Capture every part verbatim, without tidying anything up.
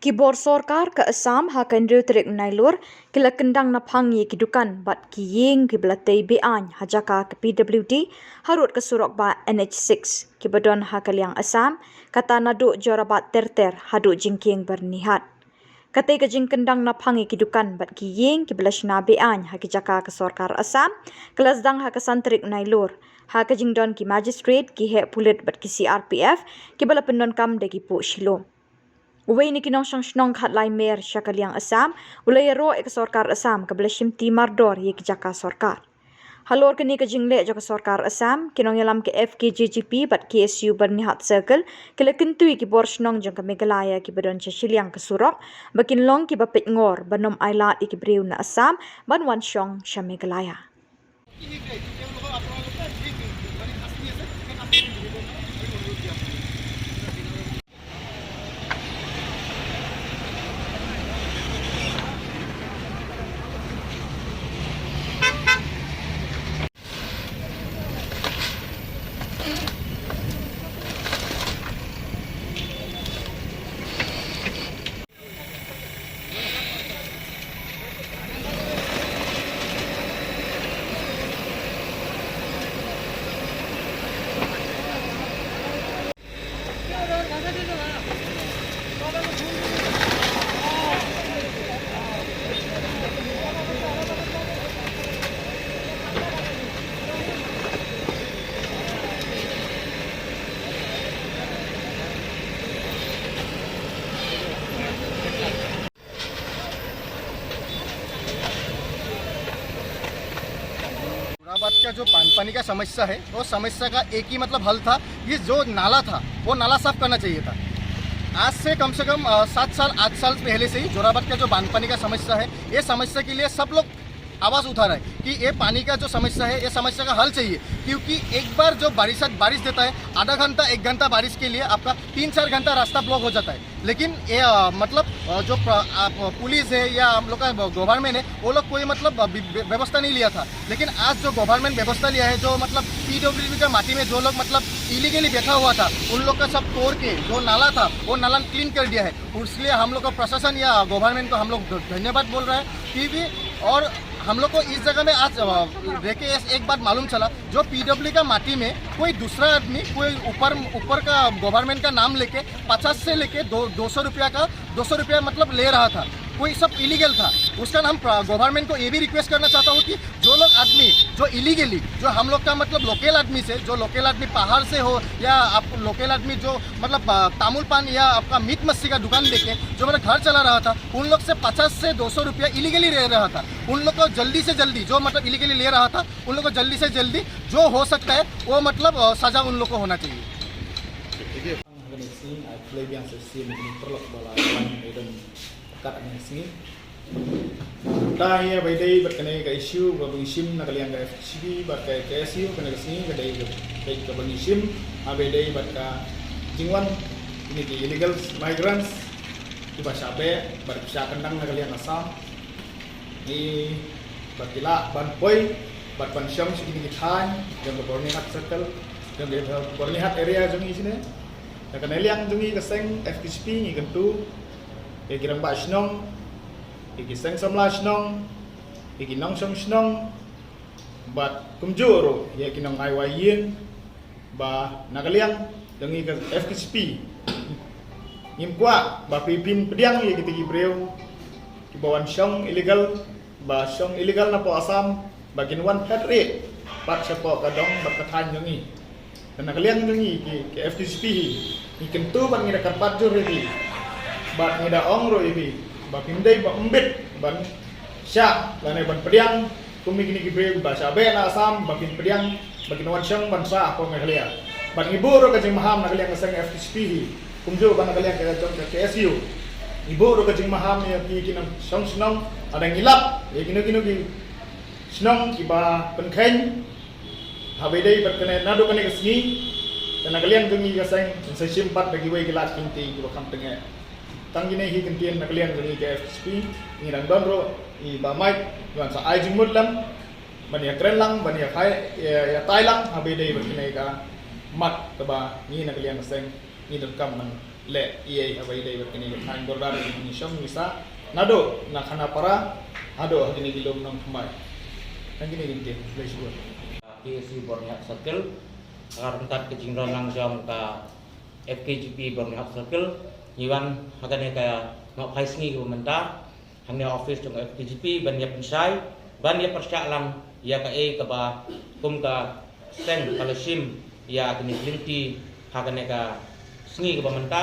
Ki bor sorkar ka Assam ha ka hynriew tarik Nailur ki la kyndang naphang ïa ki dukan bad ki ïing kiba la tei be-aiñ ha jaka ka P W D harud ka surok bah N H six kiba don ha ka liang Assam, kata naduh Jorabat ter ter haduh Jingkieng Byrnihat. Katei ka jingkyndang naphang ïa ki dukan bad ki ïing kiba la shna be-aiñ ha ki jaka ka sorkar Assam ka la sdang ha ka san tarik Nailur, ha ka jingdon ki magistrate, ki heh pulit bad ki C R P F kiba la pyndonkam da ki puh shilum. Uwei na ki nongshong shnong khatlai mer sha ka liang Assam u la ïaroh ïa ka sorkar Assam kaba la shimti mardor ïa ki jaka sorkar. Halor kane ka jingleh jong ka sorkar Assam, ki nongïalam ka F K J G P bad K S U Byrnihat Circle ki la kyntu ïa ki bor shnong jong ka Meghalaya kiba don sha shiliang ka surok ba kin long kiba peit ngor ban ym ailad ïa ki briew na Assam ban wan shong sha Meghalaya. जोराबाद का जो बांधपानी का समस्या है, वो समस्या का एक ही मतलब हल था, ये जो नाला था, वो नाला साफ करना चाहिए था। आज से कम से कम, अ, सात साल, आठ साल पहले से ही जोराबाद का जो बांधपानी का समस्या है, ये समस्या के लिए सब लोग आवाज़ उठा रहा है कि ये पानी का जो समस्या है, ये समस्या का हल चाहिए, क्योंकि एक बार जो बारिश, बारिश देता है, आधा घंटा, एक घंटा बारिश के लिए आपका तीन चार घंटा रास्ता ब्लॉक हो जाता है। लेकिन ये, अ, मतलब, अ, जो प्र-, आप, पुलिस है या हम लोग का गवर्नमेंट है, वो लोग कोई मतलब, अ, बि-, बि-, व्यवस्था नहीं लिया था। लेकिन आज जो गवर्नमेंट व्यवस्था लिया है, जो मतलब पीडब्ल्यूडी का माटी में जो लोग मतलब इलीगली बैठा हुआ था, उन लोग का सब तोड़ के जो नाला था, वो नाला क्लीन कर दिया है। इसलिए हम लोग का प्रशासन या गवर्नमेंट को हम लोग ध-, धन्यवाद बोल रहे हैं। क्योंकि और हम लोग को इस जगह में आज, अ, रह के ऐस-, एक बात मालूम चला, जो पीडब्ल्यू का माटी में कोई दूसरा आदमी, कोई ऊपर, ऊपर का गवर्नमेंट का नाम लेके पचास से लेके दो, दो सौ रुपया का, दो सौ रुपया मतलब ले रहा था, कोई सब इलीगल था। उसका हम प्र-, गवर्नमेंट को ये भी रिक्वेस्ट करना चाहता हूँ कि जो लोग आदमी, जो इलीगली, जो हम लोग का मतलब लोकल आदमी से, जो लोकल आदमी पहाड़ से हो या आप लोकल आदमी जो मतलब, अ, तामुल पान या आपका मीट मच्छी का दुकान देके जो मेरा घर चला रहा था, उन लोग से पचास से दो सौ रुपया इलीगली ले रहा था। उन लोग को जल्दी से जल्दी, जो मतलब इलीगली ले रहा था, उन लोग को जल्दी से जल्दी जो हो सकता है वो मतलब, अ, सजा उन लोग को होना चाहिए। Kane ka sngi, ai khublei biang sa shisien ïa kine ki paralok ba la wan ïa don kat kane ka sngi. Te ïa ba ïadei bad kane ka issue ba ngi shim na ka liang ka F K J G P bad ka K S U, kane ka sngi ka dei ka, ka ba ngi shim ha ba ïadei bad ka jingwan kine ki illegal migrants kiba shah beh bad ki shah kyndang na ka liang Assam. Ngi bad ki lah ban poi bad ban shong sha kine ki thaiñ jong ka Byrnihat Circle, jong ka Byrnihat area jong ngi shane. Na ka liang jong ngi ka seng F K J P ngi kyntu ïa ki rangbah shnong, ïa ki seng samla shnong, ïa ki nongshong shnong, bad kumjuh ruh ïa ki nong ai wai ïing, ba na ka liang jong ngi ka F K J P ngim kwah ba phi phin pdiang ïa kita ki briew kiba wan shong illegal, ba shong illegal napoh Assam, ba kin wan phet rieh pat shapoh ka dong bad ka thaiñ jong ngi. Te na ka liang jong ngi ki, ki F K J P hi, ngi kyntu bad ngi da kyrpad jur ïa phi bad ngi da ong ruh ïa phi ba phim dei ba ym bit ban shah lane ban pdiang kum ïa kine ki briew ba shah beh na Assam ba kin pdiang ba kin wan shong ban sah hapoh Meghalaya. Bad ngi buh ruh ka jingmaham na ka liang ka seng F K J P hi, kumjuh bad na ka liang ka jong ka K S U. Ngi buh ruh ka jingmaham ïa ki, ki nongshong shnong, lada ngi lap ïa kino kino ki shnong kiba pynkheiñ ha ba ïadei bad kane naduh kane ka sngi. Te na ka liang jong ngi ka seng ngin sa shim pat da kiwei ki lad ki lynti kiba kham tyngeh. Tang kine hi ki ktien na ka liang jong ngi ka F K J P, ngi dang don ruh i Bah Mike ban sa ai jingmut lem ban ïa kren lang, ban ïa phai, ïa, ïa tai lang ha ba ïadei bad kane ka mat kaba ngi na ka liang ka seng ngi donkam ban leh ïa ha ba ïadei bad kane ka thaiñ border, ïa kine ki shong ki sah naduh na Khanapara haduh ha kine ki lum Nongthymmai. Tang kine ki ktien. Khublei shibun. K S U Byrnihat Circle, ha ka ryngkat ka jingrong lang jong ka F K G P Byrnihat Circle, ngi wan ha kane ka nohphai sngi kaba mynta hangne office jong ka F K G P ban ïa pynshai, ban ïa pyrshah lang ïa kaei kaba kum ka seng ka la shim ïa kine ki lynti ha kane ka sngi kaba mynta,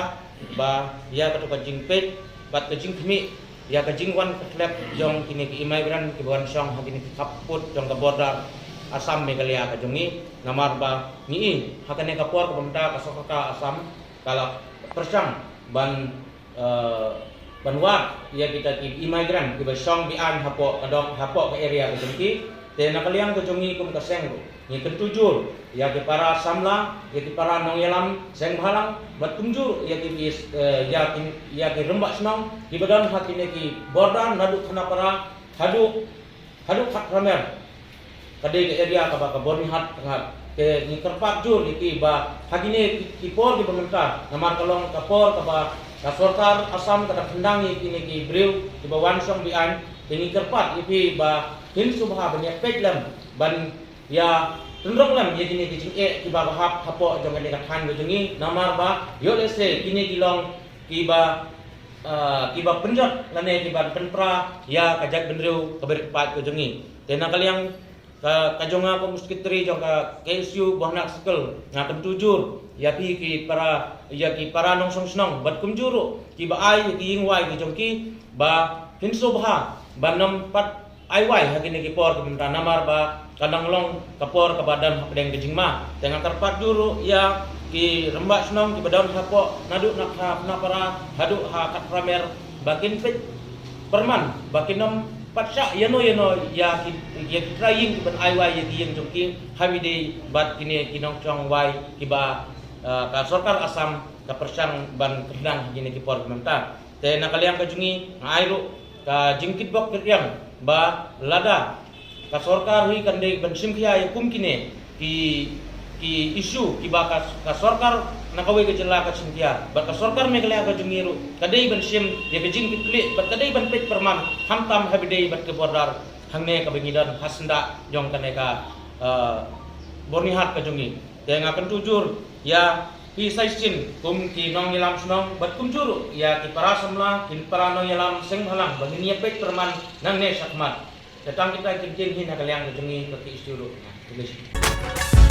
ba ïa kato ka jingpeit bad ka jingkhmih ïa ka jingwan khlep jong kine ki immigrant kiba wan shong ha kine ki khappud jong ka border Assam Meghalaya ka jong ngi. Namar ba ngi i ha kane ka por kaba mynta ka sorkar Assam ka la pyrshang ban, eh, ban wad ïa kita ki immigrant kiba shong biang hapoh ka dong, hapoh ka area ka jong ki. Te na ka liang ka jong ngi kum ka seng ruh, ngi kyntu jur ïa ki para samla, ïa ki para nongïalam seng bhalang, bad kumjuh ïa ki, eh, ïa ki, ïa ki rangbah shnong kiba don ha kine ki border naduh Khanapara haduh haduh Khatramer, ka dei ka area kaba ka Byrnihat ka ngat. Te ngi kyrpad jur ïa ki ba ha kine ki, ki por kiba mynta, namar ka long ka por kaba ka sorkar Assam ka da khyndang ïa kine ki briew kiba wan shong biang. Te ngi kyrpad ïa phi ba phin sngewbha ban ïa peit lem, ban ïa tynrong lem ïa kine ki jingeh kiba ka hap hapoh jong kane ka thaiñ ka jong ngi, namar ba ïoh lehse kine ki long kiba, ah, kiba pynjot lane kiba pynpra ïa ka jaitbynriew kaba rit paid ka jong ngi. Te na ka liang ka, ka jong nga kum u secretary jong ka K S U Byrnihat Circle, nga kyntu jur ïa phi ki para, ïa ki para nongshong shnong bad kumjuh ruh kiba ai ïa ki ïing wai ki jong ki, ba phin sngewbha ban nym pat ai wai ha kine ki por kiba mynta, namar ba ka dang long ka por kaba don hapdeng ka jingma. Te nga kyrpad jur ruh ïa ki rangbah shnong kiba don hapoh naduh na Kha-, Khanapara haduh ha Khatramer ba kin peit pyrman ba kin nym pat shah ïano ïano ïa ki, ïa ki trai ïing kiban ai wai ïa ki ïing jong ki ha ba ïadei bad kine ki nongshong wai kiba, eh, ka sorkar Assam ka pyrshang ban khyndang ha kine ki por kiba mynta. Te na ka liang ka jong ngi nga ai ruh ka jingkitbok kitrwiang ba lada ka sorkar hi kan dei ban shim khia ïa kum kine ki, ki issue kiba ka, ka sorkar na kawei ka jylla ka shim khia, bad ka sorkar Meghalaya ka jong ngi ruh ka dei ban shim ïa ka jingkitkhlieh bad ka dei ban peit pyrman, khamtam ha ba ïadei bad ka border hangne kaba ngi don ha syndah jong kane ka, eh, Byrnihat ka jong ngi. Te nga kyntu jur ïa phi sa shisien kum ki nongïalam shnong bad kumjuh ruh ïa ki para samla, ki para nongïalam seng bhalang ba ngin ïa peit pyrman nangne shakhmat. Te tang kita ki ktien hi na ka liang ka jong ngi ka K S U ruh. Khublei shibun.